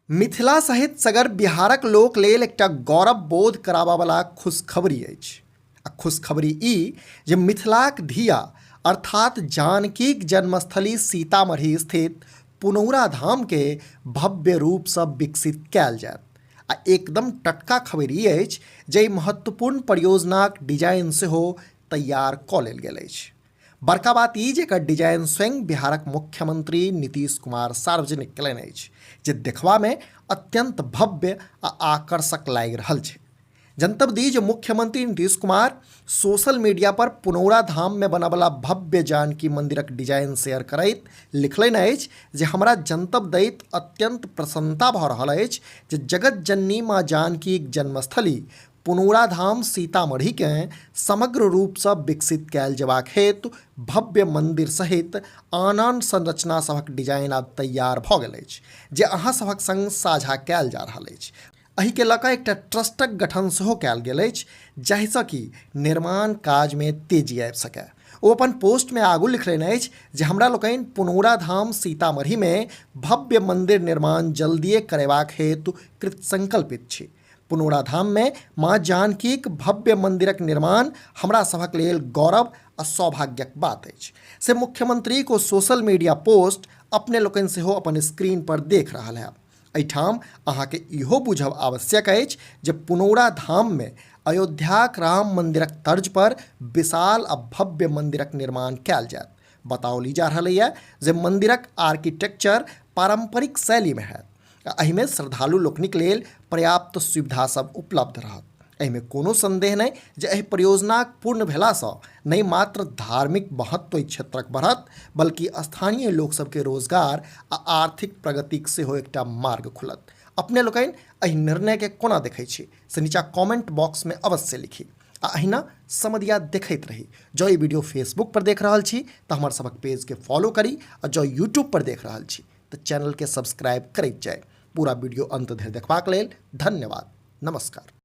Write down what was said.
मिथिला सहित सगर बिहारक लोक लेल एकटा गौरव बोध कराबयवला खुशखबरी अछि आ खुशखबरी ई जे मिथिलाक धिया अर्थात जानकीक जन्मस्थली सीतामढ़ी स्थित पुनौरा धामके भव्य रूपसँ विकसित कयल जायत आ एकदम टटका खबरि ई अछि जे एहि महत्वपूर्ण परियोजनाक डिजाइन सेहो तैयार कऽ लेल गेल अछि। बड़का बात ई जे एकर डिजाइन स्वयं बिहारक मुख्यमंत्री नीतीश कुमार सार्वजनिक कयलनि अछि जे देखबामे अत्यंत भव्य आ आकर्षक लागि रहल छै। जनतब दी जे मुख्यमंत्री नीतीश कुमार सोशल मीडिया पर पुनौरा धाममे बनयवला भव्य जानकी मंदिरक डिजाइन शेयर करैत लिखलनि अछि जे हमरा जनतब दैत अत्यंत प्रसन्नता भऽ रहल अछि जे जगत जननी माँ जानकीक जन्मस्थली पुनौरा धाम सीतामढ़ीकेँ समग्र रूपसँ विकसित कयल जेबाक हेतु भव्य मन्दिर सहित आन आन संरचना सभक डिजाइन आब तैयार भऽ गेल अछि जे अहाँ सभक सङ्ग साझा कयल जा रहल अछि। एहिके लऽ कऽ एकटा ट्रस्टक गठन सेहो कयल गेल अछि जाहिसँ कि निर्माण काजमे तेजी आबि सकय। ओ अपन पोस्टमे आगू लिखलनि अछि जे हमरा लोकनि पुनौरा धाम सीतामढ़ीमे भव्य मन्दिर निर्माण जल्दिये करेबाक हेतु कृतसंकल्पित छी। पुनौरा धाममे माँ जानकीक भव्य मन्दिरक निर्माण हमरा सभक लेल गौरव आ सौभाग्यक बात अछि। से मुख्यमंत्रीक ओ सोशल मीडिया पोस्ट अपने लोकनि सेहो अपन स्क्रीन पर देख रहल हैब। एहिठाम अहाँके इहो बुझब आवश्यक अछि जे पुनौरा धाममे अयोध्याक राम मन्दिरक तर्ज पर विशाल आ भव्य मन्दिरक निर्माण कयल जायत। बताओल ई जा रहलैए जे मन्दिरक आर्किटेक्चर पारम्परिक शैलीमे हैत आ एहिमे श्रद्धालु लोकनिक लेल पर्याप्त सुविधा सब उपलब्ध रहत। एहिमे कोनो संदेह नहि जे एहि परियोजनाक पूर्ण भेलासँ नहि मात्र धार्मिक महत्व एहि क्षेत्रक बढ़त बल्कि स्थानीय लोक सबके रोजगार आ आर्थिक प्रगतिक सेहो एकटा मार्ग खुलत। अपने लोकनि एहि निर्णयके कोना देखै छी से नीचा कमेंट बॉक्समे अवश्य लिखी आ अहिना समदिया देखैत रही। जँ ई वीडियो फेसबुक पर देख रहल छी तऽ हमर सभक पेजके फॉलो करी आ जँ यूट्यूब पर देख रहल छी तऽ चैनलके सब्सक्राइब करैत जाय। पूरा वीडियो अंत धरि देखबाक लेल धन्यवाद। नमस्कार।